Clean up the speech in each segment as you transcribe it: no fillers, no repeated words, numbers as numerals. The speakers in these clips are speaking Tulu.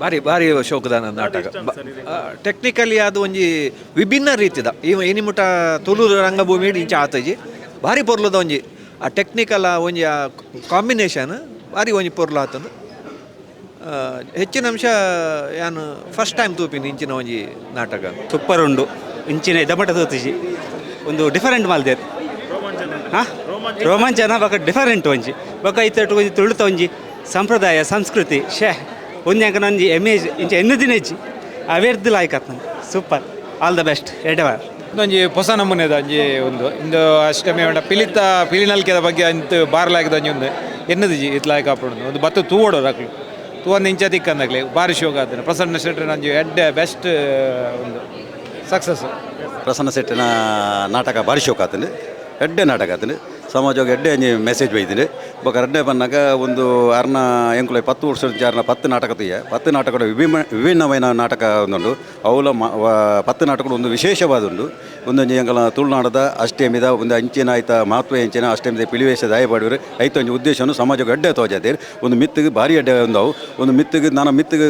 ಭಾರಿ ಭಾರಿ ಶೋಕದ ನಾಟಕ. ಟೆಕ್ನಿಕಲಿ ಅದು ಒಂಜಿ ವಿಭಿನ್ನ ರೀತಿದ. ಈ ಇನಿಮುಟ ತುಳು ರಂಗಭೂಮಿ ಇಂಚ ಆತಜಿ. ಭಾರಿ ಪೊರ್ಲುದ ಒಂಜಿ ಆ ಟೆಕ್ನಿಕಲ್ ಒಂಜಿ ಆ ಕಾಂಬಿನೇಷನ್ ಭಾರಿ ಒಂಜಿ ಪೊರ್ಲು ಆತಂದು. ಹೆಚ್ಚಿನ ಅಂಶ ಯಾನು ಫಸ್ಟ್ ಟೈಮ್ ತೂಪಿನಿ ಇಂಚಿನ ಒಂಜಿ ನಾಟಕ. ಸೂಪರ್ ಉಂಡು. ಇಂಚಿನ ದಮಟ ತೋತಿಜಿ. ಒಂದು ಡಿಫರೆಂಟ್ ಮಲ್ದೇರ್. ಹಾಂ, ರೋಮಾಂಚನ ಬೊಕ ಡಿಫರೆಂಟ್ ಒಂಜಿ. ಬೊಕ ಇತ್ತಟ್ಟು ಒಂಜಿ ತುಳುತ ಒಂಜಿ ಸಂಪ್ರದಾಯ ಸಂಸ್ಕೃತಿ. ಶೇ, ಒಂಜಿ ಅಂಕನ ಒಂಜಿ ಇಮೇಜ್ ಇಂಚ ಎನ್ನು ದಿನ ಇಜ್ಜಿ. ಅವೆರ್ದು ಲಾಯ್ಕ್ ಆತ್. Super, all the best, ಎಡ್ಡೆವಾರ್. ಒಂಜಿ ಹೊಸ ನಮೂನೆದ ಒಂಜಿ ಒಂದು ಇಂದು ಅಷ್ಟಮಿ ಉಂಡ ಪಿಲಿತ ಪಿಲಿನಲ್ಕೆದ ಬಗ್ಗೆ ಅಂತ್ ಬಾರ್ಲಾಗಿದ ಒಂಜಿ ಒಂದು ಎನ್ನದಿಜಿ. ಇತ್ಲಾಯ್ಕ ಆಪುಂಡು. ಒಂದು ಬತ್ತು ತೂವೊಡು ರಕ್ಲು ತೂವಂದು ಇಂಚ ತಿಕ್ಕಂದಾಗ್ಲಿ. ಬಾರಿ ಶೋಕ ಆತನ. ಪ್ರಸನ್ನ ಶೆಟ್ಟರ್ ಒಂಜಿ ಎಡ್ಡೆ ಬೆಸ್ಟ್ ಒಂದು ಸಕ್ಸಸ್. ಪ್ರಸನ್ನ ಶೆಟ್ಟಿನ ನಾಟಕ ಭಾರಿ ಶೋಕ ಆತಂಡು. ಎಡ್ಡೆ ನಾಟಕ ಆತಂಡು. ಸಮಾಜಕ್ಕೆ ಎಡ್ಡೆ ಒಂಜಿ ಮೆಸೇಜ್ ಬೈದಿಂಡು. ಬೊಕ ರಡ್ಡೆ ಪನ್ನಗ ಒಂದು ಅರ್ನ ಎಂಕುಲ 10 ವರ್ಷ ಅರ್ನ 10 ನಾಟಕ ತೂಯ. 10 ನಾಟಕದ ವಿಭಿನ್ನ ವಿಭಿನ್ನವೈನ ನಾಟಕ ಒಂದುಂಡು. ಅವುಲ 10 ನಾಟಕಡು ಒಂದು ವಿಶೇಷವಾದುಂಡು. ಒಂದೊಂಜಿ ಎಂಕಲ ತುಳುನಾಡದ ಅಷ್ಟೆಮಿದ ಒಂದು ಅಂಚಿನ ಐತ ಮಹತ್ವ ಎಂಚಿನ, ಅಷ್ಟೆಮಿದ ಪಿಲಿವೇಶ ದಾಯಪಾಡುವರು, ಐತ ಒಂಜಿ ಉದ್ದೇಶವನ್ನು ಸಮಾಜಕ್ಕೆ ಎಡ್ಡೆ ತೋಜಾದೇರು. ಒಂದು ಮಿತ್ತಿಗೆ ಭಾರಿ ಎಡ್ಡೆ ಒಂದು ಅವು ಒಂದು ಮಿತ್ತಿಗೆ ನಾನು ಮಿತ್ತಿಗೆ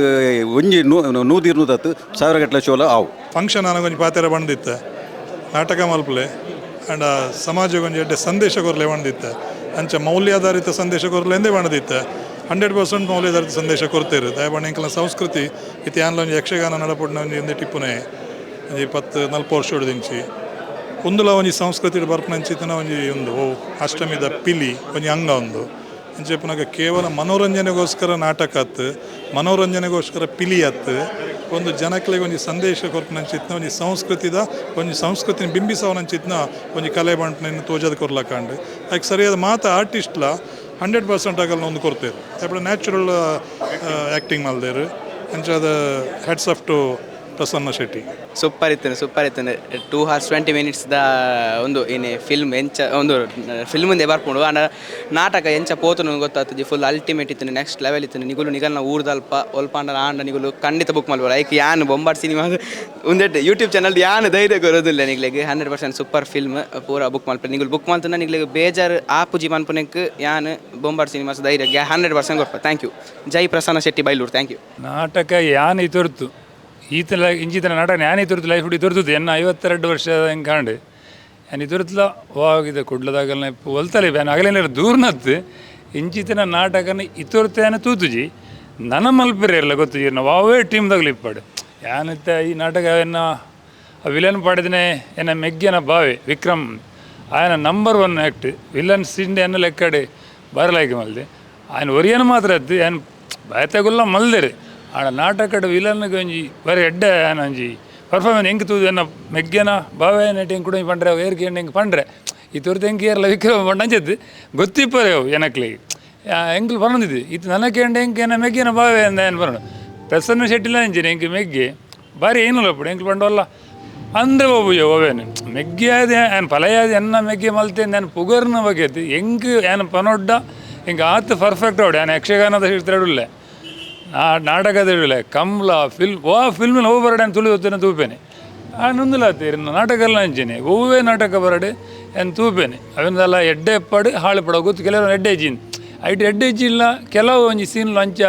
ಒಂಜಿ 100 200 ಸಾವಿರ ಗಟ್ಟಲೆ ಶೋಲ ಅವು. ಫಂಕ್ಷನ್ ಒಂಜಿ ಪಾತೆರ ಬಂದಿತ್ತೆ, ನಾಟಕ ಮಲ್ಪಲೆ ಆಂಡ ಸಮಾಜಕ್ಕೆ ಒಂಜಿ ಎಡ್ಡೆ ಸಂದೇಶ ಕೊರ್ಲೆ ಬಂದಿತ್ತೆ. ಅಂಚ ಮೌಲ್ಯಾಧಾರಿತ ಸಂದೇಶ ಕೊರ್ಲೆ ಎಂದೇ ಬಂದಿತ್ತೆ. 100% ಮೌಲ್ಯಾಧಾರಿತ ಸಂದೇಶ ಕೊರ್ತೇರು. ದಯಪಂಡ ಎಂಕಲ್ನ ಸಂಸ್ಕೃತಿ ಇತ್ತೆ ಯಾನ್ಲ ಒಂಜಿ ಯಕ್ಷಗಾನ ನಡಪುಡ್ನ ಒಂಜಿ ಒಂದೇ ಟಿಪ್ಪುನೆ ಒಂಜಿ 10 40 ವರ್ಷ ದಿಂಚಿ. ಉಂದುಲ ಒಂಜಿ ಸಂಸ್ಕೃತಿ ಬರ್ಪುನಂಚಿತ್ತಿನ ಒಂಜಿ ಒಂದು. ಓ ಅಷ್ಟಮಿದ ಪಿಲಿ ಒಂಜಿ ಅಂಗ ಒಂದು. ಅಂಚೆ ಪುನಗ ಕೇವಲ ಮನೋರಂಜನೆಗೋಸ್ಕರ ನಾಟಕ ಅತ್ತು, ಮನೋರಂಜನೆಗೋಸ್ಕರ ಪಿಲಿ ಅತ್ತು. ಒಂದು ಜನಕ್ಲೆಗ್ ಒಂಜಿ ಸಂದೇಶ ಕೊರ್ಪುನಂಚಿತ್ತಿನ ಒಂಜಿ ಸಂಸ್ಕೃತಿದ ಒಂಜಿ ಸಂಸ್ಕೃತಿನ ಬಿಂಬಿಸವನಂಚಿತ್ತಿನ ಒಂಜಿ ಕಲೆ ಬಂಟ್ನ ತೋಜದ ಕೊರ್ಲಕಾಂಡ್. ಅದಕ್ಕೆ ಸರಿಯಾದ ಮಾತ ಆರ್ಟಿಸ್ಟ್ಲ 100% ಆಗಲ್ಲ ಒಂದು ಕೊರ್ತೇರು. ಅಪ್ಪಡ ನ್ಯಾಚುರಲ್ ಆ್ಯಕ್ಟಿಂಗ್ ಮಲ್ದೇರು. ಅಂಚಾದ hats off to Prasanna Shetty. Super ಇತ್ತು, ಸೂಪರ್ ಇತ್ತು. 2 ಅವರ್ಸ್ 20 ಮಿನಿಟ್ಸ್ದ ಒಂದು ಏನೇ ಫಿಲ್ಮ್ ಎಂಚ ಒಂದು ಫಿಲ್ಮ್ ಮುಂದೆ ಬರ್ಪುಂಡು. ಆಂಡ ನಾಟಕ ಎಂಚ ಪೋತುನು ಗೊತ್ತಾಗ್ತದೆ. ಫುಲ್ ಅಲ್ಟಿಮೇಟ್ ಇತ್ತು, ನೆಕ್ಸ್ಟ್ ಲೆವೆಲ್ ಇತ್ತು. ನಿಗುಲು ನಿಗಲ್ನ ಊರ್ದಲ್ಪ ಒಲ್ಪ ಆಂಡ ಆಂಡ ನಿಗುಲು ಖಂಡಿತ ಬುಕ್ ಮಲ್ಬೋದು. ಐಕ್ ಯಾನ್ ಬೊಂಬಾಟ್ ಸಿನಿಮಾ ಒಂದೆಟ್ ಯೂಟ್ಯೂಬ್ ಚಾನಲ್ ಯಾನ್ ಧೈರ್ಯ ಕೊರೋದಿಲ್ಲ ನಿಗ್ಲೆಗ್. 100% ಸೂಪರ್ ಫಿಲ್ಮ್. ಪೂರ ಬುಕ್ ಮಲ್ಪೆ. ನಿಗುಲು ಬುಕ್ ಮಲ್ತಂದ ನಿಗ್ಲೆಗ್ ಬೇಜಾರು ಆಪುಜಿ ಮನ್ಪುನೆಕ್ ಯಾನ್ ಬೊಂಬಾಟ್ ಸಿನಿಮಾಸ್ ಧೈರ್ಯ 100% ಕೊರ್ಪ. Thank you. Jai Prasanna Shetty Bailur. Thank you. ನಾಟಕ ಯಾನ್ ಇತೊರ್ತು ಈತಲ ಇಂಚಿತನ ನಾಟಕ ಯಾನ್ ಇತೊರ್ತು ಲೈಫ್ ಇತೊರ್ತದ್ದು. ಎನ್ನ 52 ವರ್ಷ ಕಾಂಡು ಯಾನ್ ಇತೊರ್ತಲ ವಾಗಿದೆ. ಕುಡ್ಲದಾಗಲ್ನ ಒಲ್ತಲೆ ಬ್ಯಾನ್ ಆಗಲೇನ ದೂರ್ನತ್ತು. ಇಂಚಿತನ ನಾಟಕನ ಇತೊರ್ತೇನ ತೂತುಜಿ. ನನ ಮಲ್ಪೆರೆ ಇರಲ್ಲ ಗೊತ್ತು ವಾವೇ ಟೀಮ್ದಾಗಲಿ ಇಪ್ಪಾಡು. ಯಾನಿತ್ತ ಈ ನಾಟಕ ಎನ್ನ ಆ ವಿಲನ್ ಪಾಡಿದನೆ ಎನ್ನ ಮೆಗ್ಗೆನ ಬಾವೆ ವಿಕ್ರಮ್. ఆయన ನಂಬರ್ ಒನ್ ಆ್ಯಕ್ಟ್. ವಿಲನ್ ಸಿಂಡೆ ಎನ್ನ ಲೆಕ್ಕಡೆ ಬರಲಾಗಿ ಮಲ್ದೆ. ఆయన ಒರಿಯನ್ ಮಾತ್ರ ಅದ್ದು ఆయన ಬಯತೆಗುಲ್ಲ ಮಲ್ದೇರು. ಆಡ ನಾಟಕಡ್ ವಿಲನ್ಗೆ ಒಂಜಿ ಬರೀ ಎಡ್ಡೆ ಆಯನ ಒಂಜಿ ಪರ್ಫಾರ್ಮೆನ್ಸ್ ಎಂಕ್ ತೂದು ಎನ್ನ ಮೆಗ್ಗೆನ ಬಾವೆ ನೆಟ್ ಎಂಕ್ ಕೂಡ ಪಂಡ್ರೆ ಏರ್ಗೆ ಎಂಕ್ ಪಂಡ್ರೆ ಈ ತುರ್ತು ಎಂಕ್ ಏರ್ಲ ವಿಕ್ರಮ ಪಂಡ ಅಂಚೆದ್ದು ಗೊತ್ತಿಪ್ಪರೆ ಅವು ಎನಕ್ಲಿಗೆ. ಎಂಕ್ಲು ಪನೊಂದಿದ್ದು ಇತ್ತು ನನಗೆ ಎಂಕ್ ಎನ್ನ ಮೆಗ್ಗೆನ ಬಾವೆ ಅಂದ ಏನು ಬರೋಣ. ಪ್ರಸನ್ನ ಶೆಟ್ಟಿಲ ಅಂಚಿನ ಎಂಕ್ ಮೆಗ್ಗೆ ಬಾರಿ ಏನಲ್ಲ ಪುಡು ಎಂಕ್ಲು ಪಂಡವಲ್ಲ ಅಂದ್ರೆ ಒಬ್ಬ ಒವೇನು ಮೆಗ್ಗೆ ಆದ ಏನು ಫಲಯಾದ ಎನ್ನ ಮೆಗ್ಗೆ ಮಲ್ತೆ. ನಾನು ಪುಗರ್ನ ಬಗ್ಗೆ ಎಂಕ್ ಏನು ಪನೊಡ್ಡ ಎಂಕ್ ಆತ್ ಪರ್ಫೆಕ್ಟ್ ಅವಡೆ. ನಾನು ಯಕ್ಷಗಾನದ ಹೇಳ್ತಿರಡುಲ್ಲೆ, ನಾಟಕದ ಹೇಳುಲ್ಲ. ಕಂಬ್ಲ ಫಿಲ್ಮ್ ವಾ ಫಿಲ್ಮ್ ಹೋಗಿ ಬರಡೆ ತುಳಿ ಹೊತ್ತೇನೆ ತೂಪೇನೆ. ಆ ನೊಂದುಲಾತೀರಿ ನಾಟಕ ಎಲ್ಲ ಅಂಚೆನೆ. ಒವ್ವೇ ನಾಟಕ ಬರಡೆ ಏನು ತೂಪೇನೆ. ಅವೆಂದಲ್ಲ ಎಡ್ಡೆ ಪಡು ಹಾಳು ಪಡ ಗೊತ್ತು. ಕೆಲವರು ಎಡ್ಡೆ ಜೀನ್ ಐಟ್ ಎಡ್ಡೆ ಇಲ್ಲ. ಕೆಲವು ಒಂಜಿ ಸೀನ್ ಅಂಚ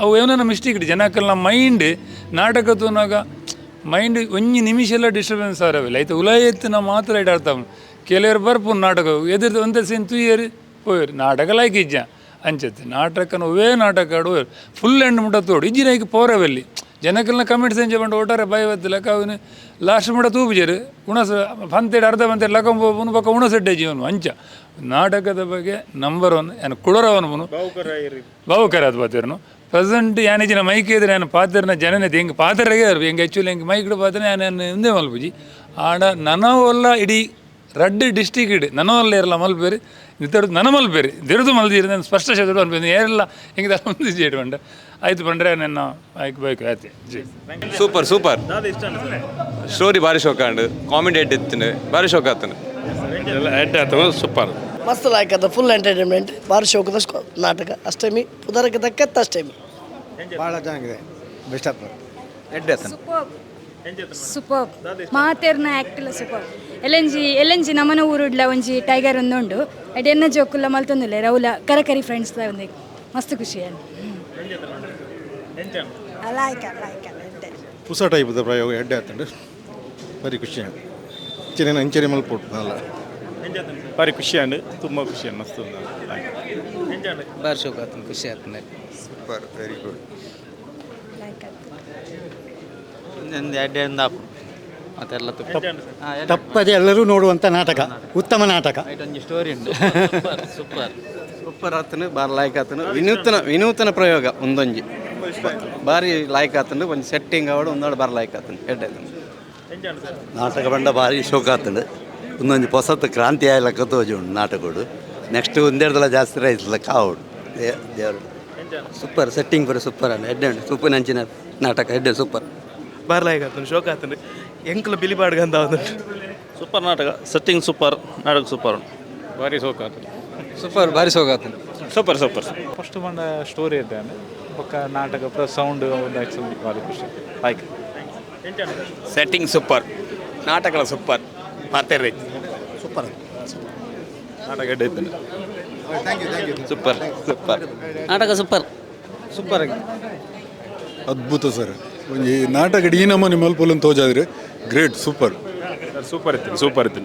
ಅವು ಏನೇನೋ ಮಿಸ್ಟೇಕ್. ಜನಕ್ಕಲ್ಲ ಮೈಂಡ್ ನಾಟಕ ತೂನಾಗ ಮೈಂಡ್ ಒಂಜಿ ನಿಮಿಷ ಎಲ್ಲ ಡಿಸ್ಟರ್ಬೆನ್ಸ್ ಆರವಿಲ್ಲ. ಐತೆ ಉಲಯತ್ತಿನ ಮಾತ್ರ ಐಟ್ ಅರ್ಥ. ಕೆಲವರು ಬರ್ಪುನ್ ನಾಟಕ ಎದುರು ಒಂದೇ ಸೀನ್ ತೂಯರು ಪೋಯರು. ನಾಟಕ ಲೈಕ್ ಇಜ್ಜ ಅಂಚತ್ತೆ. ನಾಟಕನ ಒವೇ ನಾಟಕ ಆಡುವ ಫುಲ್ ಎಂಡ್ ಮುಟ ತೋಡು ಇಜ್ಜಿನ ಈಗ ಪೋರವಲ್ಲಿ ಜನಕ್ಕೆಲ್ಲ ಕಮೆಂಟ್ಸ್ ಎಂಜ ಪಂಡ ಒಟ್ಟಾರೆ ಭಯ ಲೆಕ್ಕ. ಅವನು ಲಾಸ್ಟ್ ಮುಟ ತೂಪುಜರು ಉಣಸ ಪಂತೇಡು ಅರ್ಧ ಪಂತೇಡು ಲಕಂಬ ಬೊಕ್ಕ ಉಣಸೆಡ್ಡೆ ಜೀವನ. ಅಂಚ ನಾಟಕದ ಬಗ್ಗೆ ನಂಬರ್ ಒನ್ ಏನು ಕುಡರವನು ಮುನು ಬಾವುಕರ ಅದು ಪಾತಿರ್ನು. ಪ್ರೆಸೆಂಟ್ ಯಾನಿಜಿನ ಮೈಕ್ ಇದ್ರೆ ನಾನು ಪಾತಿರ್ನ ಜನನೆ ಹೆಂಗೆ ಪಾತಿರಗೆ ಹೆಂಗೆ ಆ್ಯಕ್ಚುಲಿ ಹೆಂಗೆ ಮೈಕ್ ಪಾತ್ರ ನಾನು ಹಿಂದೆ ಮಲ್ಪುಜಿ. ಆಂಡ ನನವಲ್ಲ ಇಡೀ ರಡ್ಡ್ ಡಿಸ್ಟಿಕ್ ಇಡು ನನವಲ್ಲ ಇರಲ್ಲ ಮಲ್ಪೇರು ನಿತಡು ನನ ಮಲ್ಪೇರು ದಿರುದು ಮಲ್ದಿರು. ನಾನು ಸ್ಪಷ್ಟ ಶಬ್ದ ಮಲ್ಪೇರು ಏರಲ್ಲ ಹಿಂಗೆ ಮುಂದೆ ಪಂಡ ಆಯ್ತು ಪಂಡ್ರೆ ನನ್ನ ಆಯ್ಕೆ ಬೇಕು ಆಯ್ತು G. Super super story. ಭಾರಿ ಶೋಕ ಅಂಡ್ ಕಾಮಿಡಿ ಎಡ್ ಇತ್ತು. ಭಾರಿ ಶೋಕ ಆತನು. ಎಡ್ಡೆ ಆತು, ಸೂಪರ್. ಮಸ್ತ್ ಲಾಯ್ಕ್ ಅದ. Full entertainment. ಭಾರಿ ಶೋಕದ ನಾಟಕ. ಅಷ್ಟಮಿ ಪುದರಕ್ಕೆ ತಕ್ಕತ್ತ ಅಷ್ಟಮಿ. ಭಾಳ ಚೆನ್ನಾಗಿದೆ. ಬೆಸ್ಟ್ ಆಪ್. ಎಡ್ಡೆ ಆತನ. ಸೂಪರ್. ಮಾತೇರ್ನ ಆ್ಯಕ್ಟ್ ಎಲ್ಲ ಸೂಪರ್. ಎಲ್ಲಂಜಿ ಎಲ್ಲಂಜಿ ನಮನ ಊರುಡ್ಲ ಒಂಜಿ ಟೈಗರ್ ಒಂದು ಉಂಡು. ಅಡ್ ಎನ್ನ ಜೋಕುಲ್ಲ ಮಲ್ತೊಂದಿಲ್ಲ. ರೌಲ ಕರಕರಿ ಫ್ರೆಂಡ್ಸ್ ಒಂದು ಮಸ್ತ್ ಖುಷಿ. ಲಾಯ್ಕ ಲಾಯ್ಕ ಎಡ್ಡೆ. ಹೊಸ ಟೈಪ್ದ ಪ್ರಯೋಗ ಎಡ್ಡೆ ಆತಂಡು, ಭಾರಿ ಖುಷಿ ಆಂಡ್. ಇಂಚನೆ ಅಂಚನೆ ಮಲ್ಪೊಟ್ಟು ಅಲ್ಲ. ಭಾರಿ ಖುಷಿ ಆಂಡ್, ತುಂಬ ಖುಷಿ ಮಸ್ತ್. ಬಾರಿ ಶೋಕ್ ಆತಂಡು, ಖುಷಿ ಆತಂಡು. Super, very good. ಮತ್ತೆಲ್ಲ ತಪ್ಪದೆ ಎಲ್ಲರೂ ನೋಡುವಂಥ ನಾಟಕ, ಉತ್ತಮ ನಾಟಕ. ಒಂಜಿ ಸ್ಟೋರಿ ಉಂಟು. ಸೂಪರ್ ಸೂಪರ್ ಆತನು, ಬಾರಿ ಲಾಯ್ಕ್ ಆತನು. ವಿನೂತನ ವಿನೂತನ ಪ್ರಯೋಗ ಒಂದೊಂಜಿ ಬಾರಿ ಲಾಯ್ಕ್ ಆತನು. ಒಂಜಿ ಸೆಟ್ಟಿಂಗ್ ಆವಡು ಒಂದೊಂದು ಬಾರಿ ಲಾಯ್ಕ್ ಆತನು, ಎಡ್ಡೆ ಆತನು. ನಾಟಕ ಬಂಡ ಭಾರಿ ಶೋಕ ಆತಂಡು. ಒಂದೊಂದು ಹೊಸತು ಕ್ರಾಂತಿ ಆಯ್ಲಕ್ಕ ತೋಜುಂಡು ನಾಟಕಡು. ನೆಕ್ಸ್ಟ್ ಒಂದೆರಡು ಜಾಸ್ತಿ ರೈಸ್ ಲೆಕ್ಕ ಆವಡು ದೇವರು. ಸೂಪರ್ ಸೆಟ್ಟಿಂಗ್ ಪೂರ ಸೂಪರ್ ಅಲ್ಲ, ಎಡ್ಡೆ ಉಂಟು. ಸೂಪರ್ ನಂಚಿನ ನಾಟಕ, ಎಡ್ಡೆ ಸೂಪರ್. ಬಾರಿ ಲಾಯ್ಕ್ ಆತನು, ಶೋಕ ಆತನು. ಎಂಕುಲ ಬಿಲಿಪಾಡ್ಗಂತ ಸೂಪರ್ ನಾಟಕ, ಸೆಟ್ಟಿಂಗ್ ಸೂಪರ್, ನಾಟಕ ಸೂಪರ್ ಉಂಟು. ಭಾರಿ ಶೋಕ ಆತನು. ಸೂಪರ್, ಭಾರಿ ಶೋಕ ಆತನು. Super super. ಫಸ್ಟ್ ಬಂದ ಸ್ಟೋರಿ ಇದ್ದಾನೆ ಬೊಕ್ಕ ನಾಟಕ ಪ್ಲಸ್ ಸೌಂಡ್ ಒಂದು ಭಾರಿ ಖುಷಿ ಲೈಕ್. ಸೆಟ್ಟಿಂಗ್ ಸೂಪರ್, ನಾಟಕಲ ಸೂಪರ್, ಪಾತೆರ್ ಸೂಪರ್. ನಾಟಕ ಎಡ್ಡೆ ಇತ್ತು. Thank you, thank you. Super super. ನಾಟಕ ಸೂಪರ್ ಸೂಪರ್ ಆಗಿದೆ. ಅದ್ಭುತ ಸರ್. ಒಂಜಿ ನಾಟಕ ಈ ನಮೂನೆ ಮಲ್ಪೊಲನ್ ತೋಜಾದ್ರೆ ಗ್ರೇಟ್, ಸೂಪರ್. ಸೂಪರ್ ಇತ್ತು, ಸೂಪರ್ ಇತ್ತು.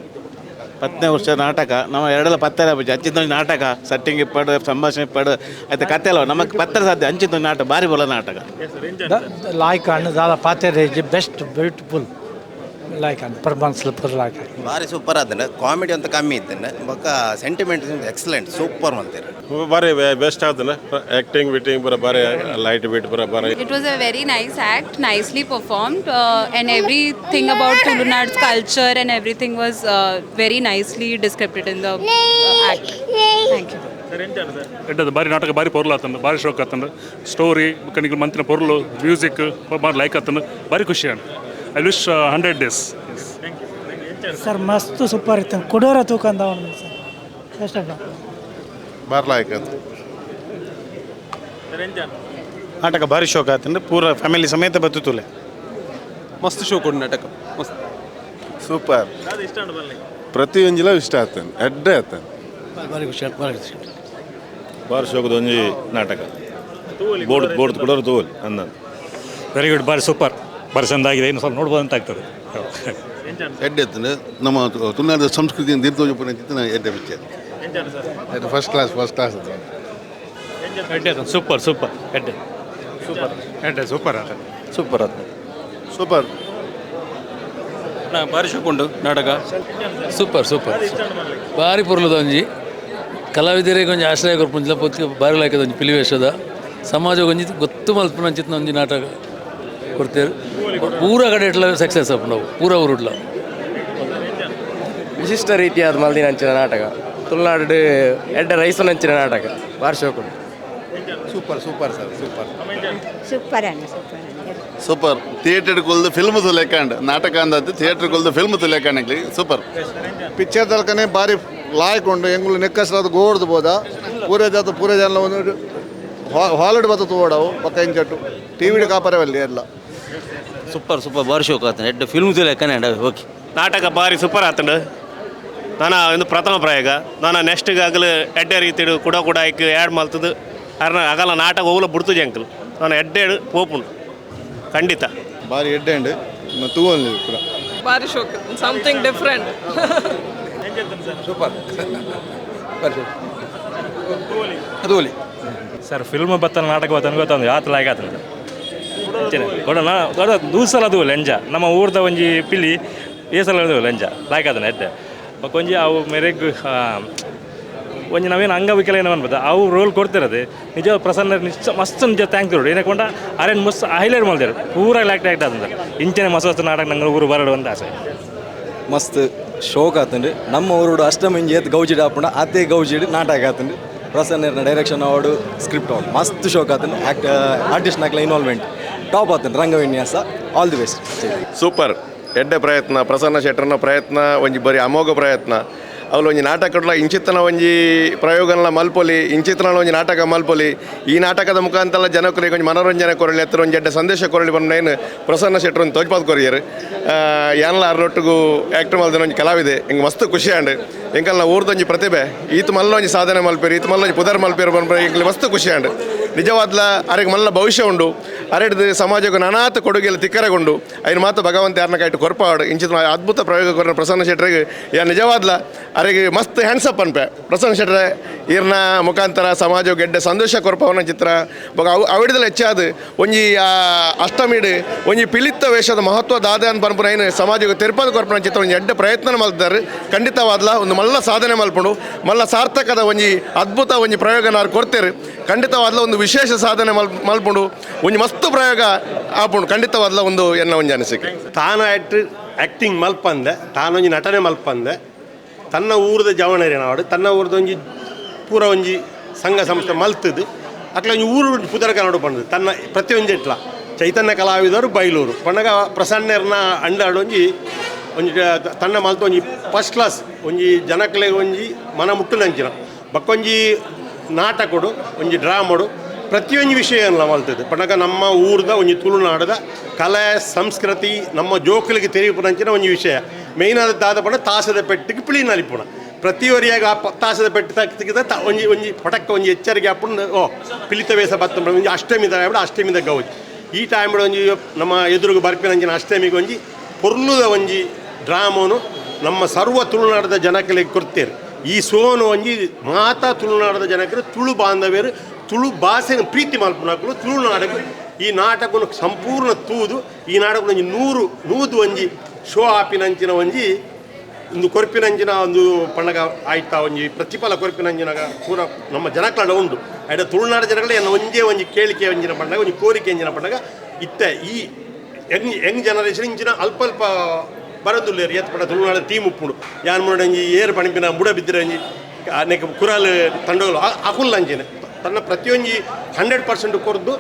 10ನೇ ವರ್ಷ ನಾಟಕ ನಮ್ಮ ಎರಡೆಲ್ಲ ಪತ್ತೆಲ್ಲ ಅಂಚಿನ ನಾಟಕ ಸೆಟ್ಟಿಂಗ್ ಇಪ್ಪಾಡು, ಸಂಭಾಷಣೆ ಇಪ್ಪಾಡು ಆಯ್ತು, ಕತೆ ಅಲ್ವ ನಮಗೆ ಪತ್ತರ ಸಾಧ್ಯ ಅಂಚಿನ ನಾಟಕ ಭಾರಿ ಬೋಲ ನಾಟಕ. ಲಾಯ್ಕ್ ಅಣ್ಣ ದಾದ ಪಾತೆರೆ ಬೆಸ್ಟ್, ಬ್ಯೂಟಿಫುಲ್ ಲಾಯ್ಕ್ ಅಣ್ಣ ಪರ್ಫಾರ್ಮೆನ್ಸ್ ಪೂರ ಲಾಯ್ಕ್. ಭಾರಿ ಸೂಪರ್ ಅದನ್ನ. ಕಾಮಿಡಿ ಅಂತ ಕಮ್ಮಿ ಇದ್ದೇನೆ, ಬೊಕ್ಕ ಸೆಂಟಿಮೆಂಟ್ ಎಕ್ಸಲೆಂಟ್, ಸೂಪರ್ ಅಂತೀರಿ. ಭಾರಿ ಬೆಸ್ಟ್ ಆತನ. ಆ್ಯಕ್ಟಿಂಗ್ ಬಿಟ್ಟಿಂಗ್ ಪೂರ ಭಾರಿ, ಲೈಟ್ ಬೀಟ್ ಪೂರ ಭಾರಿ. It was a very nice act, nicely performed, and everything about Tulunad's culture and everything was very nicely described in the act. Thank you. ಎಡ್ಡದು ಭಾರಿ ನಾಟಕ, ಭಾರಿ ಪೊರ್ಲು ಆತಂಡು, ಭಾರಿ ಶೋಕ್ ಆತಂಡು. ಸ್ಟೋರಿ ಕಣಿಗೆ ಮಂತಿನ ಪೊರ್ಲು, ಮ್ಯೂಸಿಕ್ ಭಾರಿ ಲೈಕ್ ಆತಂಡು, ಭಾರಿ ಖುಷಿ ಆಂಡ್. I wish 100 days. Sir ಮಸ್ತ್ ಸೂಪರ್ ಇತ್ತು. ಕೊಡೋರ ತೂಕಂದ ಸರ್ ಬೆಸ್ಟ್. ಬಾರ್ ಲಾಯ್ಕ್ ಅದು. ನಾಟಕ ಭಾರಿ ಶೋಕ ಆತಂದ್ರೆ ಪೂರ ಫ್ಯಾಮಿಲಿ ಸಮೇತ ಬತ್ತುತ್ತುಲೆ. ಮಸ್ತ್ ಶೋಕ್ ಉಂಟು ನಾಟಕ, ಮಸ್ತ್. ಸೂಪರ್, ಪ್ರತಿಯೊಂಜಿಲ ಇಷ್ಟ ಆತನ್, ಎಡ್ಡೆ ಆತನ್. ಭಾರಿ ಖುಷಿ ಆಯ್ತು, ಭಾರಿ ಖುಷಿ. ಭಾರಿ ಶೋಕದ ಒಂಜಿ ನಾಟಕ. ಬೋರ್ಡ್ ಬೋರ್ಡ್ ಕೊಡೋರು ತೋಲಿ ಅಂದ. ವೆರಿ ಗುಡ್, ಭಾರಿ ಸೂಪರ್, ಭಾರಿ ಚಂದ ಆಗಿದೆ. ಇನ್ನು ಸ್ವಲ್ಪ ನೋಡ್ಬೋದು ಅಂತ ಆಗ್ತದೆ. ಎಡ್ಡೆ ಆತನ. ನಮ್ಮ ತುಳುನಾಡಿನ ಸಂಸ್ಕೃತಿಯನ್ನು ದೀರ್ಘ ಎಡ್ಡೆ picture. First class, first class. ಎಡ್ಡೆ ಸೂಪರ್ ಸೂಪರ್, ಎಡ್ಡೆ ಸೂಪರ್, ಎಡ್ಡೆ ಸೂಪರ್ ಆತ. ಸೂಪರ್ ಆತ. ಸೂಪರ್. ಭಾರಿ ಶೋಕ್ ಉಂಟು ನಾಟಕ. ಸೂಪರ್ ಸೂಪರ್, ಭಾರಿ ಪೊರ್ಲುದ ಒಂಜಿ ಕಲಾವಿದರಿಗೆ ಒಂಜಿ ಆಶ್ರಯ ಕೊರ್ಪುಂಚಿನ ಪೊತ್ತು ಭಾರಿ ಲಾಯ್ಕದ ಒಂಜಿ ಪಿಲಿವೇಶದ ಸಮಾಜ ಒಂಜಿ ಗೊತ್ತು ಮಲ್ಪುನಂಚಿತ್ತಿನ ಒಂಜಿ ನಾಟಕ ಕೊಡ್ತೇವೆ. ಪೂರ ಕಡೆ ಇಟ್ಲ ಸಕ್ಸಸ್ ಆಪುಂಡು ಅವು ಪೂರ ಊರುಡ್ಲ. ವಿಶಿಷ್ಟ ರೀತಿಯಾದ ಮಲ್ದಿನ ಅಂಚಿನ ನಾಟಕ, ತುಳುನಾಡು ಎಡ್ಡೆ ರೈಸನಂಚಿನ ನಾಟಕ, ಬಾರಿ ಶೋಕ್ ಉಂಟು. Super super sir, super. Super ಅಣ್ಣ, ಸೂಪರ್ ಅಣ್ಣ. ಸೂಪರ್. ಥಿಯೇಟರ್ ಕೊಲ್ದು ಫಿಲ್ಮ್ ಲೆಕ್ಕಂಡ್ ನಾಟಕ ಅಂದದ್ದು ಥಿಯೇಟರ್ ಕೊಲ್ದು ಫಿಲ್ಮ್ ಲೆಕ್ಕಂಡ್ ಸೂಪರ್. ಪಿಕ್ಚರ್ ತಲಕನೆ ಭಾರಿ ಲಾಯ್ಕ್ ಉಂಡು. ಎಂಗುಲು ನೆಕ್ಕಸ್ಲಾದ ಗೋಡ್ದು ಬೋದ ಪೂರೆ ಜಾತ ಪೂರೆ ಜನ ಒಂದು ಹಾಲಿಡ್ ಬತ್ತ ತೋಡವು ಪಕ್ಕ ಇಂಚಟ್ಟು ಟಿ ವಿಡ್ ಕಾಪರವಲ್ಲಿ ಎಲ್ಲ. ಸೂಪರ್ ಸೂಪರ್, ಭಾರಿ ಶೋಕ್ ಆತನ. ಎಡ್ಡೆ ಫಿಲ್ಮ್ ಲೆಕ್ಕನೆ. ಓಕೆ. ನಾಟಕ ಭಾರಿ ಸೂಪರ್ ಆತಂಡು. ನಾನು ಒಂದು ಪ್ರಥಮ ಪ್ರಯೋಗ. ನಾನು ನೆಕ್ಸ್ಟ್ಗಾಗಲು ಎಡ್ಡೆ ರೀತಿಡು ಕೂಡ ಕೂಡ ಐಕ್ ಆ್ಯಡ್ ಮಲ್ತದ್ದು ಅರ್ನ ಅಗಲ ನಾಟಕ ಹೋಗಲ ಬಿಡ್ತದೆ ಅಂಕಲ್. ನಾನು ಎಡ್ಡೆ ಪೋಪುಂಡು ಖಂಡಿತ. ಭಾರಿ ಎಡ್ಡೆ ಉಂಡು ತೂವಲ್ಲಿ ಪೂರ. ಬಾರಿ ಶೋಕ್, ಸಮಥಿಂಗ್ ಡಿಫ್ರೆಂಟ್. ಸೂಪರ್. ತೂವಲಿ. ಸರ್ ಫಿಲ್ಮ್ ಬತ್ತನ ನಾಟಕ ಬತ್ತನ ಗೊತ್ತೊಂದು ಆತ ಲಾಯ್ಕ್ ಆತನ ಕೊಡೋಣ ಕೊಡ ದೂಸಲ ಅದು ಲೆಂಜ ನಮ್ಮ ಊರ್ದ ಒಂಜಿ ಪಿಲಿ ಏಸಲ ಅದು ಲೆಂಜ ಲಾಯ್ಕ್ ಆತನ ಎಡ್ಡೆ. ಬೊಕ್ಕ ಒಂಜಿ ಅವು ಮೇರೆಗ್ ಒಂಜಿ ನಾವೇನು ಅಂಗವಿಕಲ ಏನೋ ಅನ್ಬೋದು ಅವು ರೋಲ್ ಕೊಡ್ತಿರೋದು ನಿಜ ಪ್ರಸನ್ನ ನಿಜ ಮಸ್ತ್ ನಿಜ thank you. ಏನಕ್ಕೆ ಅರೇನು ಮಸ್ತ್ ಹೈಲೈಟ್ ಮಾಡಿದ್ರು ಪೂರ ಲಾಯ್ಕ್ ಆ್ಯಕ್ಟ್ ಆತಂದ್ರೆ ಇಂಚನೆ ಮಸ್ತ್ ಮಸ್ತ್ ನಾಟಕ ನಂಗೆ ಊರು ಬರಡು ಅಂತ ಆಸೆ. ಮಸ್ತ್ ಶೋಕ್ ಆತಂಡು. ನಮ್ಮ ಊರುಡು ಅಷ್ಟಮಿಂಜಿ ಏತ್ ಗೌಜಿಡ್ ಆಪುಂಡ ಅದೇ ಗೌಜಿಡ್ ನಾಟಕ ಆತಂಡು. Prasanna direction award, script award ಮಸ್ತ್ ಶೋಕ್ ಆತಂಡು. ಆ್ಯಕ್ಟ್ ಆರ್ಟಿಸ್ಟ್ ನಾಕ್ಲ ಇನ್ವಾಲ್ವ್ಮೆಂಟ್ ಟಾಪ್ ಆತಂಡು. ರಂಗವಿನ್ಯಾಸ ಆಲ್ the best. Super ಎಡ್ಡೆ ಪ್ರಯತ್ನ, ಪ್ರಸನ್ನ ಶೆಟ್ಟರ್ನ ಪ್ರಯತ್ನ ಒಂಜಿ ಬರೀ ಅಮೋಘ ಪ್ರಯತ್ನ. ಅವಳು ಒಂಜಿ ನಾಟಕಡ್ಲ ಇಂಚಿತ್ತನ ಒಂಜಿ ಪ್ರಯೋಗನ ಮಲ್ಪೊಲಿ, ಇಂಚಿತ್ತನ ಒಂಜಿ ನಾಟಕ ಮಲ್ಪೊಲಿ. ಈ ನಾಟಕದ ಮುಖಾಂತರ ಜನಕರಿಗೆ ಒಂಜಿ ಮನೋರಂಜನೆ ಕೊರಳಿ ಹತ್ರ ಒಂಜಿ ಎಡ್ಡೆ ಸಂದೇಶ ಕೊರಳಿ ಬಂದ ಪ್ರಸನ್ನ ಶೆಟ್ಟರ್ ಒಂದು ತೋಜ್ಪಾದ್ ಕೊರಿಯರ್. ಯಾನ್ಲ ಅರ್ನೊಟ್ಟಿಗೂ ಆ್ಯಕ್ಟರ್ ಮಲ್ದಿನ ಒಂಜಿ ಕಲಾವಿದೆ ಹಿಂಗೆ ಮಸ್ತ್ ಖುಷಿ ಆಂಡ್. ಎಂಕಲ್ನ ಊರ್ದೊಂಜಿ ಪ್ರತಿಭೆ ಈತ ಮಲ್ಲ ಒಂಜಿ ಸಾಧನೆ ಮಲ್ಪೇರು, ಈತ ಮಲ್ಲ ಒಂಜಿ ಪುದರ್ ಮಲ್ಪೇರು ಬಂದ್ರೆ ಎಂಕಲ್ ಮಸ್ತ್ ಖುಷಿ ಆಂಡ್. ನಿಜವಾದ್ಲ ಅರೆಗೆ ಮಲ್ಲ ಭವಿಷ್ಯ ಉಂಡು. ಅರೆಡ್ದು ಸಮಾಜಕ್ಕೆ ನಾನಾತ ಕೊಡುಗೆಲ್ಲ ತಿಕ್ಕರಗೊಂಡು ಐನು ಮಾತ ಭಗವಂತ ಯಾರನ್ನ ಕಾಯ್ತು ಕೊರ್ಪಾಡು ಇಂಚಿನ ಅದ್ಭುತ ಪ್ರಯೋಗ ಕೊರನ ಪ್ರಸನ್ನ ಶೆಟ್ಟರಿಗೆ ಯಾ ನಿಜವಾದ್ಲ ಅರೆಗೆ ಮಸ್ತ್ ಹ್ಯಾಂಡ್ಸಪ್ ಅನ್ಪೆ ಪ್ರಸನ್ನ ಶೆಟ್ಟರೆ ಈರ್ನ ಮುಖಾಂತರ ಸಮಾಜ ಗೆಡ್ಡೆ ಸಂದೇಶ ಕೊರ್ಪವನ ಚಿತ್ರ ಬೊಕ ಅವು ಅವಿಡದಲ್ಲ ಹೆಚ್ಚಾದ ಒಂಜಿ ಅಷ್ಟಮಿಡು ಒಂಜಿ ಪಿಲಿತ್ತ ವೇಷದ ಮಹತ್ವ ದಾದ ಅಂತ ಪನ್ಪುನ ಐನು ಸಮಾಜಕ್ಕೆ ತೆರಪಾದ ಕೊರ್ಪನ ಚಿತ್ರ ಒಂಜಿ ಎಡ್ಡೆ ಪ್ರಯತ್ನ ಮಲ್ತಾರೆ ಖಂಡಿತವಾದ್ಲ ಒಂದು ಮಲ್ಲ ಸಾಧನೆ ಮಲ್ಪುಂಡು ಮಲ್ಲ ಸಾರ್ಥಕದ ಒಂಜಿ ಅದ್ಭುತ ಒಂಜಿ ಪ್ರಯೋಗ ನಾರು ಕೊಡ್ತೇರು ಖಂಡಿತವಾದ್ಲ ಒಂದು ವಿಶೇಷ ಸಾಧನೆ ಮಲ್ಪುಂಡು ಒಂಜಿ ಮಸ್ತ್ ಪ್ರಯೋಗ ಆಪುಂಡು ಖಂಡಿತವಾದ್ಲ ಒಂದು ಎನ್ನ ಒಂಜಿ ಅನಿಸಿಕೆ. ತಾನು ಆ್ಯಕ್ಟಿಂಗ್ ಮಲ್ಪಂದೆ ತಾನೊಂಜಿ ನಟನೆ ಮಲ್ಪಂದೆ ತನ್ನ ಊರದ ಜವಣರಿ ನಾಡು ತನ್ನ ಊರದ ಒಂಜಿ ಪೂರ ಒಂಜಿ ಸಂಘ ಸಂಸ್ಥೆ ಮಲ್ತದು ಅಕ್ಲ ಒಂಜಿ ಊರು ಪುದರ ಕನ್ನಡ ಪಂಡದು ತನ್ನ ಪ್ರತಿಯೊಂಜಿ ಇಟ್ಲ ಚೈತನ್ಯ ಕಲಾವಿದರು ಬೈಲೂರು ಪಂಡಗ ಪ್ರಸನ್ನರ್ನ ಅಂಡಾಡು ಒಂಜಿ ಒಂಜಿ ತನ್ನ ಮಲ್ತ ಒಂಜಿ ಫಸ್ಟ್ ಕ್ಲಾಸ್ ಒಂಜಿ ಜನಕ್ಲೆಗ್ ಒಂಜಿ ಮನ ಮುಟ್ಟುನಂಚಿನ ಬಕ್ಕೊಂಜಿ ನಾಟಕೊಡು ಒಂಜಿ ಡ್ರಾಮಡು ಪ್ರತಿಯೊಂಜಿ ವಿಷಯ ಮಲ್ತದೆ ಪಂಡಗ ನಮ್ಮ ಊರ್ದ ಒಂಜಿ ತುಳುನಾಡದ ಕಲೆ ಸಂಸ್ಕೃತಿ ನಮ್ಮ ಜೋಕುಲಿಗೆ ತೆರಿಪುನಂಚಿನ ಒಂಜಿ ವಿಷಯ ಮೇಯ್ನ್ ಆದ ದಾದ ಪಂಡ ತಾಸದ ಪೆಟ್ಟಿಗೆ ಪಿಳಿ ನಲಿಪುಣ ಪ್ರತಿಯೊರಿಯಾಗ ಆ ತಾಸದ ಪೆಟ್ಟು ತಕ್ಕಿದ ಒಂಜಿ ಒಂಜಿ ಪಟಕ್ಕ ಒಂಜಿ ಎಚ್ಚರಿಕೆ ಆಪುಂಡು ಓ ಪಿಲಿತ ವೇಷ ಬತ್ತ ಒಂಜಿ ಅಷ್ಟಮಿದ ಅಷ್ಟಮಿದ ಗೌಜಿ ಈ ಟೈಮ್ ಒಂಜಿ ನಮ್ಮ ಎದುರುಗು ಬರ್ಪಿನಂಚಿನ ಅಷ್ಟಮಿಗೆ ಒಂಜಿ ಪೊರ್ಲುದ ಒಂಜಿ ಡ್ರಾಮನು ನಮ್ಮ ಸರ್ವ ತುಳುನಾಡದ ಜನಕಲಿಗೆ ಕೊಡ್ತೇವೆ. ಈ ಸೋನು ಒಂಜಿ ಮಾತಾ ತುಳುನಾಡದ ಜನಕರು ತುಳು ಬಾಂಧವ್ಯರು ತುಳು ಭಾಷೆನ ಪ್ರೀತಿ ಮಲ್ಪುನಕುಲು ತುಳುನಾಡಕ್ಕೆ ಈ ನಾಟಕನು ಸಂಪೂರ್ಣ ತೂದು ಈ ನಾಟಕ ಒಂಜಿ ನೂದು ಒಂಜಿ ಶೋ ಆಪಿನಂಚಿನ ಒಂಜಿ ಒಂದು ಕೊರ್ಪಿನಂಚಿನ ಒಂದು ಪಣ್ಣಗ ಆಯ್ತಾ ಒಂಜಿ ಪ್ರತಿಫಲ ಕೊರ್ಪಿನಂಚಿನ ಪೂರ ನಮ್ಮ ಜನಕಳ ಉಂಡು ಆಯ್ತಾ ತುಳುನಾಡ ಜನಗಳ ಎನ್ನ ಒಂಜೇ ಒಂಜಿ ಕೇಳಿಕೆ ಒಂಜಿನ ಪಣ್ಣಗ ಒಂಜಿ ಕೋರಿಕೆ ಅಂಜಿನ ಪಣ್ಣಗ ಇತ್ತ ಈ ಯಂಗ್ ಯಂಗ್ ಜನರೇಷನ್ ಇಂಚಿನ ಅಲ್ಪ ಅಲ್ಪ ಬರದುಲ್ಲೇರು ಏತ್ ಪಂಡ ತುಳುನಾಡ ಟೀಮ್ ಉಪ್ಪುಂಡು ಯಾನ್ ಮುಡಂಜಿ ಏರು ಪಣಿಪಿನ ಬುಡ ಬಿದ್ದಿರಂಜಿ ಅನೇಕ ಕುರಾಲ್ ತಂಡಗಳು ಅಕುಲ್ ಅಂಚಿನ ತನ್ನ ಪ್ರತಿಯೊಂಜಿ 100% ಕೊರ್ದು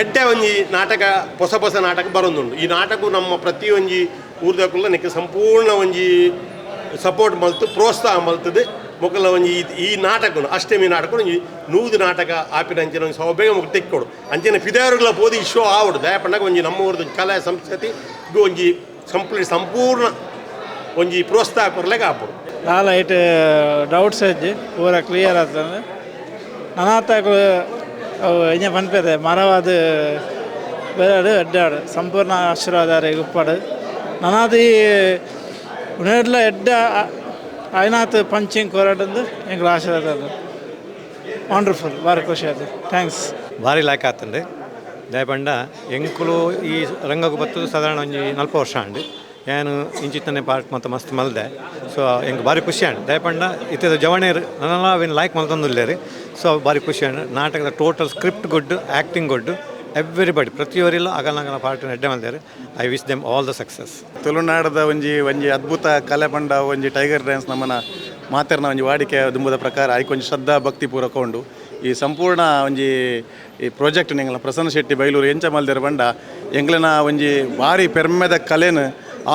ಎಡ್ಡೆ ಒಂಜಿ ನಾಟಕ ಹೊಸ ಹೊಸ ನಾಟಕ ಬರೋದುಂಡು. ಈ ನಾಟಕ ನಮ್ಮ ಪ್ರತಿಯೊಂಜಿ ಊರ್ದಕುಲ್ಲ ನೆಕ್ಕೆ ಸಂಪೂರ್ಣ ಒಂಜಿ ಸಪೋರ್ಟ್ ಮಲ್ತು ಪ್ರೋತ್ಸಾಹ ಮಲ್ತದೆ ಮೊಕಲ ಒಂಜಿ ಈ ನಾಟಕನು ಅಷ್ಟಮಿ ನಾಟಕ ಒಂಜಿ 100 ನಾಟಕ ಆಪಿನ ಅಂಚಿನ ಒಂಜಿ ಸೌಬೇಗ ಮೊಕ ತೆಕ್ಕೊಡು ಅಂಚಿನ ಫಿದಾರುಗಳ ಪೋದು ಈ ಶೋ ಆವಡು ದಯಪಂಡಾಗ ಒಂಜಿ ನಮ್ಮ ಊರ್ದ ಕಲೆ ಸಂಸ್ಕೃತಿ ಒಂಜಿ ಕಂಪ್ಲೀಟ್ ಸಂಪೂರ್ಣ ಒಂಜಿ ಪ್ರೋತ್ಸಾಹ ಕೊರ್ಲೆಗೆ ಆಪುಡು. ದಾಲ ಐಟ್ ಡೌಟ್ಸ್ ಹೆಜ್ಜೆ ಪೂರ ಕ್ಲಿಯರ್ ಆಗ್ತದೆ. ನನಾತಾಕು ಇಂಜ ಪನ್ಪೆದೆ ಮರವಾದ ಬೇರೆ ಎಡ್ಡಾಡು ಸಂಪೂರ್ಣ ಆಶೀರ್ವಾದ ಉಪ್ಪಾಡು ನನಾದ ಈ ಉಣೆಡ್ಲ ಎಡ್ಡ ಐನಾತ್ ಪಂಚಿಂಗ್ ಕೊರಡಂದು ಎಂಗ್ಲ ಆಶೀರ್ವಾದ ವಂಡರ್ಫುಲ್ ಭಾರಿ ಖುಷಿ ಆಯ್ತು. Thanks. ಭಾರಿ ಲಾಯ್ಕ್ ಆತಂದೆ ದಯಪಂಡ ಎಂಕುಲು ಈ ರಂಗకు ಬತ್ತದು ಸಾಧಾರಣ ಒಂಜಿ 40 ವರ್ಷ ಅಂಡು ಏನು ಇಂಚಿತ್ತನೆ ಪಾರ್ಟ್ ಮತ್ತು ಮಸ್ತ್ ಮಲ್ದೆ ಸೊ ಎಂಕ್ ಭಾರಿ ಖುಷಿ ಅಂಡ್ ದಯಪಂಡ ಇತ್ತದ ಜವಣೇರು ನನ್ನೆಲ್ಲ ಅವೇನು ಲೈಕ್ ಮಲ್ತೊಂದುಲ್ಲೇರಿ ಸೊ ಭಾರಿ ಖುಷಿ ಅಂಡ್ ನಾಟಕದ total script good acting good everybody ಪ್ರತಿಯೊರಿಲ್ಲ ಅಗಲಂಗಲ ಪಾರ್ಟ್ ಎಡ್ಡೆ ಮಲ್ದೇರು. I wish them all the success. ತುಳುನಾಡದ ಒಂಜಿ ಒಂಜಿ ಅದ್ಭುತ ಕಲೆ ಪಂಡ ಒಂಜಿ ಟೈಗರ್ ಡ್ಯಾನ್ಸ್ ನಮ್ಮನ ಮಾತೆರ್ನ ಒಂಜಿ ವಾಡಿಕೆ ದುಂಬದ ಪ್ರಕಾರ ಐಕೊಂಜಿ ಶ್ರದ್ಧಾ ಭಕ್ತಿ ಪೂರ್ವಕ ಉಂಡು. ಈ ಸಂಪೂರ್ಣ ಒಂಜಿ ಈ ಪ್ರಾಜೆಕ್ಟ್ ಎಂಗ್ಲ ಪ್ರಸನ್ನ ಶೆಟ್ಟಿ ಬೈಲೂರು ಎಂಚ ಮಲ್ದೇರು ಪಂಡ ಎಂಗ್ಲನ ಒಂಜಿ ಭಾರಿ ಪೆರ್ಮೆದ ಕಲೆನ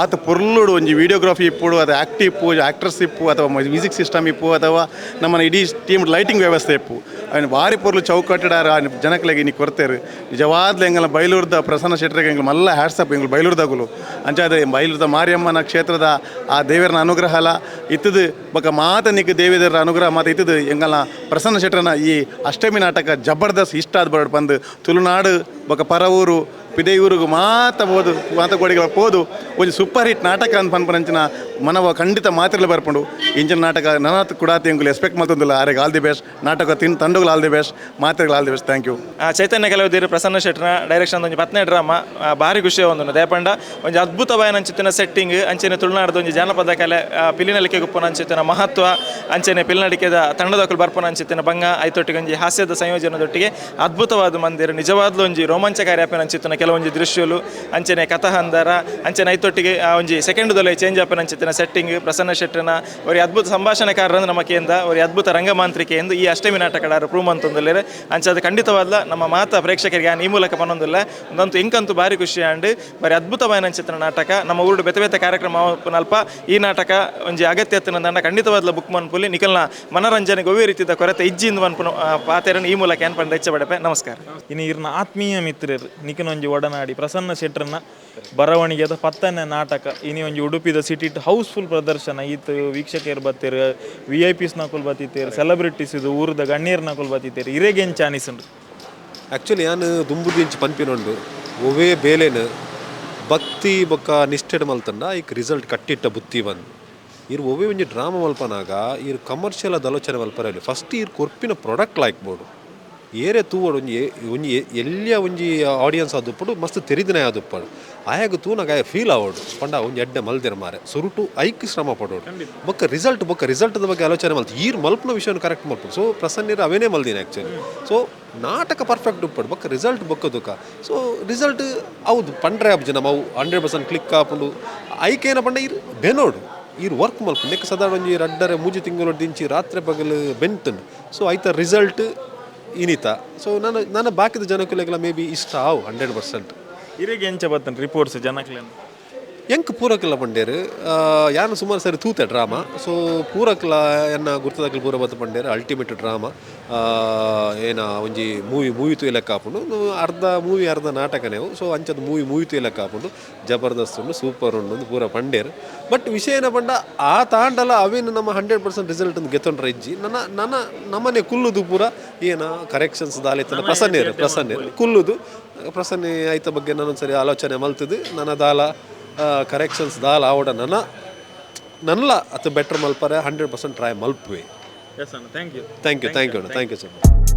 ಆತ ಪೊರ್ಲುಡು ಒಂಜಿ ವಿಡಿಯೋಗ್ರಫಿ ಇಪ್ಪುಡು ಅಥವಾ ಆ್ಯಕ್ಟ್ ಇಪ್ಪು ಆ್ಯಕ್ಟ್ರೆಸ್ ಇಪ್ಪು ಅಥವಾ ಮ್ಯೂಸಿಕ್ ಸಿಸ್ಟಮ್ ಇಪ್ಪು ಅಥವಾ ನಮ್ಮನ ಇಡೀ ಟೀಮ್ ಲೈಟಿಂಗ್ ವ್ಯವಸ್ಥೆ ಇಪ್ಪು ಅವನು ಭಾರಿ ಪೊರ್ಲು ಚೌಕಟ್ಟಿಡಾರ ಜನಕ್ಲೆಗ್ ಇನಿ ಕೊರ್ತೇರು ನಿಜವಾದ್ಲ ಎಂಗಲ ಬೈಲೂರ್ದ ಪ್ರಸನ್ನ ಶೆಟ್ಟರಿಗೆ ಎಂಗ್ಲ ಮಲ್ಲ ಹ್ಯಾಟ್ಸಪ್ ಎಂಗ್ಲ ಬೈಲೂರ್ದಾಗುಲು ಅಂಚಾದ ಬೈಲೂರ್ದ ಮಾರಿಯಮ್ಮನ ಕ್ಷೇತ್ರದ ಆ ದೇವರನ ಅನುಗ್ರಹಲ ಇತ್ತದು ಬೊಕ ಮಾತ ನಿಕ್ ದೇವಿದರ ಅನುಗ್ರಹ ಮಾತ ಇತ್ತದು ಎಂಗಲ ಪ್ರಸನ್ನ ಶೆಟ್ಟರನ ಈ ಅಷ್ಟಮಿ ನಾಟಕ ಜಬರ್ದಸ್ತ್ ಇಷ್ಟ ಆದ ಬರಡು ಪಂದು ತುಳುನಾಡು ಬೊಕ ಪರವೂರು ಪಿದೆಯೂರುಗು ಮಾತ ಬೋದು ಮಾತ ಗೋಡಿಗಳ ಪೋದು ಒಂಜಿ ಸೂಪರ್ ಹಿಟ್ ನಾಟಕ ಅಂತ ಪನ್ಪನಂಚಿನ ಮನವ ಖಂಡಿತ ಮಾತಿರ್ಲ ಬರ್ಪುಂಡು ಇಂಚಿನ ನಾಟಕ ನನಾತ್ ಕುಡಾತಿ ಎಂಕುಲು ಎಕ್ಸ್ಪೆಕ್ಟ್ ಮಲ್ತೊಂದುಲ್ಲ ಆರೆಗ್ ಆಲ್ the best ನಾಟಕ ತಿನ್ ತಂಡಗಳು ಆಲ್ the best ಮಾತೆರ್ಗ್ all the best. Thank you. ಚೈತನ್ಯ ಕಲಾವಿದರು ಪ್ರಸನ್ನ ಶೆಟ್ಟರ್ನ ಡೈರೆಕ್ಷನ್ ಒಂಜಿ ಪತ್ನೇ ಡ್ರಾಮಾ ಭಾರಿ ಖುಷಿ ಒಂದು ದಯಪಂಡ ಒಂಜಿ ಅದ್ಭುತವಾದ ಅಂಚಿತ್ತಿನ ಸೆಟ್ಟಿಂಗ್ ಅಂಚನೆ ತುಳುನಾಡದ ಒಂಜಿ ಜಾನಪದ ಕಲೆ ಪಿಲಿನಲಿಕೆ ಗುಪ್ಪನ ಅಂಚಿತ್ತಿನ ಮಹತ್ವ ಅಂಚನೆ ಪಿಲಿನಡಿಕೆದ ತಂಡದಕುಲು ಬರ್ಪನ ಅಂಚಿತ್ತಿನ ಬಂಗ ಐತೊಟ್ಟಿಗೆ ಒಂಜಿ ಹಾಸ್ಯದ ಸಂಯೋಜನದೊಟ್ಟಿಗೆ ಅದ್ಭುತವಾದ ಮಂದಿರ ನಿಜವಾದ್ಲೂ ಒಂಜಿ ರೋಮಾಂಚಕಾರಿ ಆಪಿನ ಅಂಚಿತ್ತಿನ ಕೆಲವೊಂಜಿ ದೃಶ್ಯಲು ಅಂಚನೆ ಕಥಾಹಂದರ ಅಂಚನೆ ಐತೊಟ್ಟಿಗೆ ಒಂಜಿ ಸೆಕೆಂಡ್ ದೊಲೆ ಚೇಂಜ್ ಆಪಿನ ಅಂಚಿತ್ತಿನ ಸೆಟ್ಟಿಂಗ್ ಪ್ರಸನ್ನ ಶೆಟ್ಟರ್ನ ಒರಿ ಅದ್ಭುತ ಸಂಭಾಷಣೆಕಾರರಂದು ನಮ್ಮ ಕೇಂದ್ರ ಒರಿ ಅದ್ಭುತ ರಂಗಮಾಂತ್ರಿಕೆ ಎಂದು ಈ ಅಷ್ಟಮಿ ನಾಟಕಡಾರು ಪ್ರೂವ್ ಅಂತಂದುಲ್ಲೇರೆ ಅಂಚಾದ ಖಂಡಿತವಾದ್ಲ ನಮ್ಮ ಮಾತಾ ಪ್ರೇಕ್ಷಕರಿಗೆ ಈ ಮೂಲಕ ಪನ್ನೊಂದುಲ್ಲ ಒಂದಂತೂ ಇಂಕಂತೂ ಭಾರಿ ಖುಷಿ ಆಂಡ್ ಬಾರಿ ಅದ್ಭುತವಾದ ಚಿತ್ರ ನಾಟಕ ನಮ್ಮ ಊರು ಬೆತೆ ಬೆತೆ ಕಾರ್ಯಕ್ರಮ ಅಲ್ಪ ಈ ನಾಟಕ ಒಂಜಿ ಅಗತ್ಯ ದಂಡ ಖಂಡಿತವಾದ್ಲ ಬುಕ್ ಮನ್ಪುಲಿ ನಿಕಲ್ನ ಮನರಂಜನೆಗೆ ಒವ್ವೇ ರೀತಿಯ ಕೊರತೆ ಇಜ್ಜಿಂದು ಮನ್ಪುನ ಪಾತೆರನ್ನು ಈ ಮೂಲಕ ಏನ್ ಪಂಡ ಹೆಚ್ಚ ಬಡಪೆ. ನಮಸ್ಕಾರ. ಇನ್ನು ಇರ್ನ ಆತ್ಮೀಯ ಮಿತ್ರರು ನಿಕನೊಂಜಿ ಒಡನಾಡಿ ಪ್ರಸನ್ನ ಶೆಟ್ಟರ್ನ ಬರವಣಿಗೆದ ಪತ್ತನೇ ನಾಟಕ ಇನಿ ಒಂಜಿ ಉಡುಪಿದ ಸಿಟಿ ಹೌಸ್ಫುಲ್ ಪ್ರದರ್ಶನ ಈತ್ ವೀಕ್ಷಕರು ಬತ್ತೀರು ವಿ I Ps ನಕುಲ್ ಬತ್ತಿತ್ತೇರು ಸೆಲೆಬ್ರಿಟೀಸ್ ಇದು ಊರದ ಗಣ್ಯರ ನಕುಲ್ ಬತ್ತಿತ್ತೇರು ಇರೆಗೆಂಚ ಅನಿಸುಂಡು. ಆ್ಯಕ್ಚುಲಿ ಯಾನ್ ದುಂಬುದಿಂಚಿ ಪನ್ಪಿನೊಂಡು, ಒವ್ವೇ ಬೇಲೆನ್ ಭಕ್ತಿ ಬೊಕ್ಕ ನಿಷ್ಠೆಡ್ ಮಲ್ತಂಡ ಐಕ್ ರಿಸಲ್ಟ್ ಕಟ್ಟಿಟ್ಟ ಬುತ್ತಿ ಬಂದ್. ಈರ್ ಒವ್ವೇ ಒಂಜಿ ಡ್ರಾಮ ಮಲ್ಪನಾಗ ಈರ್ ಕಮರ್ಷಿಯಲ್ ಆದ್ ಆಲೋಚನೆ ಮಲ್ಪರೆ, ಫಸ್ಟ್ ಈರ್ ಕೊರ್ಪಿನ ಪ್ರಾಡಕ್ಟ್ ಲಾಯ್ಕ್ ಬೋಡು. ಏರೆ ತೂವೊಡು, ಒಂಜಿ ಒಂಜಿ ಎಲ್ಯ ಒಂಜಿ ಆಡಿಯನ್ಸ್ ಆದುಪ್ಪೊಡು, ಮಸ್ತ್ ತೆರಿದಿನ ಆದುಪ್ಪೊಡು. ಆಯಾಗ ತೂನಗ ಆಯ ಫೀಲ್ ಆವೊಡು ಪಂಡ ಒಂಜಿ ಎಡ್ಡೆ ಮಲ್ದೆರ್ ಮಾರೆ. ಸುರುಟು ಐಕ್ ಶ್ರಮ ಪಡೋಡು, ಬೊಕ್ಕ ರಿಸಲ್ಟ್, ಬೊಕ್ಕ ರಿಸಲ್ಟ್ದ ಬಗ್ಗೆ ಆಲೋಚನೆ ಮಲ್ತು ಈರ್ ಮಲ್ಪುನ ವಿಷಯನ ಕರೆಕ್ಟ್ ಮಲ್ಪುಡು. ಸೊ ಪ್ರಸನ್ನೆರ್ ಅವೇನೇ ಮಲ್ದಿನ ಆ್ಯಕ್ಚುಲಿ. ಸೊ ನಾಟಕ ಪರ್ಫೆಕ್ಟ್ ಉಪ್ಪಡು, ಬೊಕ್ಕ ರಿಸಲ್ಟ್ ಬೊಕ್ಕ ದುಃಖ. ಸೊ ರಿಸಲ್ಟ್ ಹೌದು ಪಂಡ್ರೆ ಆಪುಜಿ, ನಮ್ಮ ಅವು 100% ಕ್ಲಿಕ್ ಆಪುಂಡು. ಐಕೇನ ಪಂಡ ಈರ್ ಬೆನೋಡು, ಈರ್ ವರ್ಕ್ ಮಲ್ಪು. ನೆಕ್ ಸಾಧಾರಣ ಒಂಜಿ 2.5-3 ತಿಂಗಳು ದಿಂಚಿ ರಾತ್ರಿ ಪಗಲು ಬೆಂತುಂಡು. ಸೊ ಐತ ರಿಸಲ್ಟ್ ಇನಿತ. ಸೊ ನಾನು ನನ್ನ ಬಾಕಿದ ಜನಕ್ಕುಲೆಗ್ಲ ಮೇ ಬಿ ಇಷ್ಟ ಆವು 100%. ಇರೆಗೆ ಎಂಚ ಬತ್ತನ್ ರಿಪೋರ್ಟ್ಸ್ ಜನಕ್ಲೆನ? ಎಂಕ್ ಪೂರಕ್ಲ ಪಂಡೇರು, ಯಾನು ಸುಮಾರು ಸರಿ ತೂತೆ ಡ್ರಾಮಾ. ಸೊ ಪೂರಕ್ಲ ಎನ್ನ ಗುರ್ತದಕ್ಲು ಪೂರ ಬತ್ತು ಪಂಡೇರು ಅಲ್ಟಿಮೇಟ್ ಡ್ರಾಮಾ. ಏನ ಒಂಜಿ ಮೂವಿ ಮೂವಿ ತೂಯಿ ಲೆಕ್ಕ ಆಪುಂಡು, ಅರ್ಧ ಮೂವಿ ಅರ್ಧ ನಾಟಕನೇವು. ಸೊ ಅಂಚದ ಮೂವಿ ಮೂವಿ ತೂಯಿ ಲೆಕ್ಕ ಆಪುಂಡು, ಜಬರ್ದಸ್ತ್ ಉಂಡು, ಸೂಪರ್ ಉಂಡು ಅಂದ್ ಪೂರ ಪಂಡೇರು. ಬಟ್ ವಿಷಯ ಏನ ಪಂಡ ಆ ತಾಂಡಲ ಅವೇನು ನಮ್ಮ 100% ರಿಸಲ್ಟ್ ಅಂದ್ ಗೆತ್ತೊಂಡ್ರೆ ಇಜ್ಜಿ. ನನ್ನ ನನ್ನ ನಮ್ಮನೆ ಕುಲ್ಲುದು ಪೂರ ಏನ ಕರೆಕ್ಷನ್ಸ್ ದಾಲಿತ್ತನ ಪ್ರಸನ್ನೇರು ಪ್ರಸನ್ನೇರು ಕುಲ್ಲುದು ಪ್ರಸನ್ನೆ ಐತ ಬಗ್ಗೆ ನಾನೊಂದ್ಸರಿ ಆಲೋಚನೆ ಮಲ್ತದು ನನ್ನ ದಾಲ ಕರೆಕ್ಷನ್ಸ್ ದಾಲ ಆವಡ ನನ್ನ ನನ್ನಲ ಅತ್ ಬೆಟರ್ ಮಲ್ಪರೆ 100% ಟ್ರೈ ಮಲ್ಪುವೆ. ಎಸ್ ಅಣ್ಣ, thank you. Thank you, thank you ಅಣ್ಣ, thank you so much.